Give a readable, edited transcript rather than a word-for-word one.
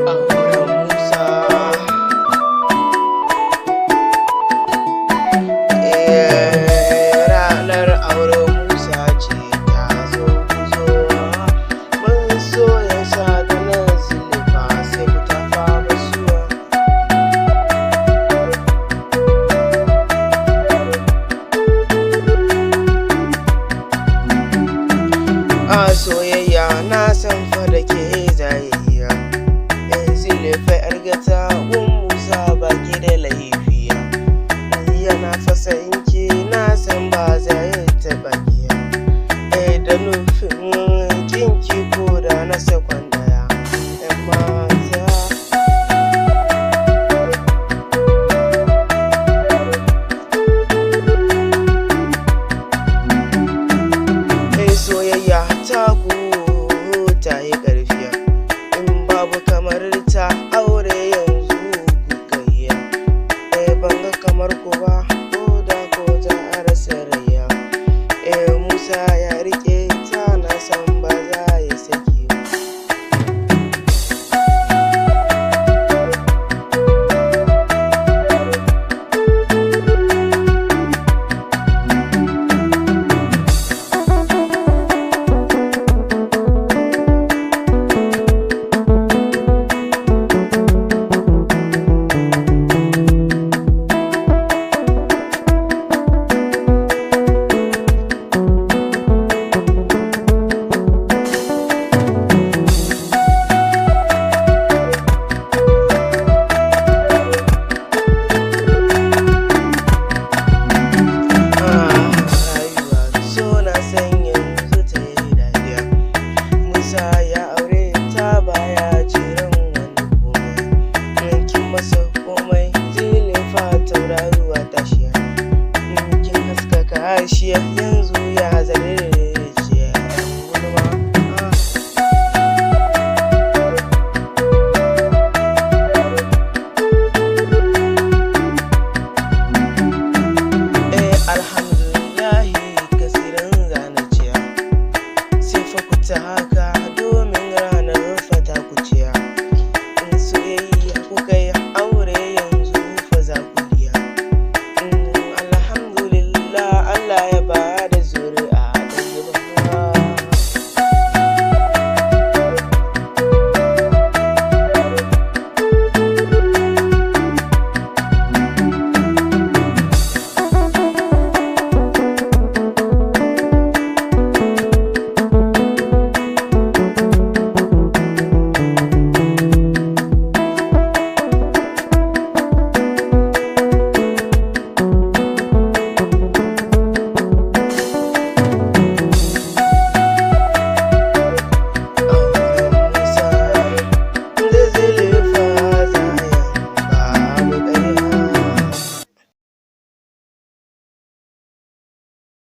Auren Musa. Eh, ranar auren Musa ce ta zo zo. Mun so ya sa da nan silifa sai ku tafa masuwa. A soyayya na san fa da ke zayayya. Yanzu lefe yar gata gun Musa baki da laifiya. Yana fasa inki na san ba za ya taɓa giya. Eh da nufin kinki ko da na sakon daya. ‘Yan mata. Eh soyayya ta ku ta yi ƙarfiya. In babu kamar ta aure yanzu ku kaiya. Eh ban ga kamar ku ba ko da ko za a rasa rayya. Eh Musa ya riƙe ta na san ba za ya saki ba. Ah, rayuwa so na san yanzu ta yi dadiya. Musa ya aure ta baya jiran wani komai. Kin masa komai zilifa tauraruwa tashiya. Kin haskaka hashiya yanzu ya zare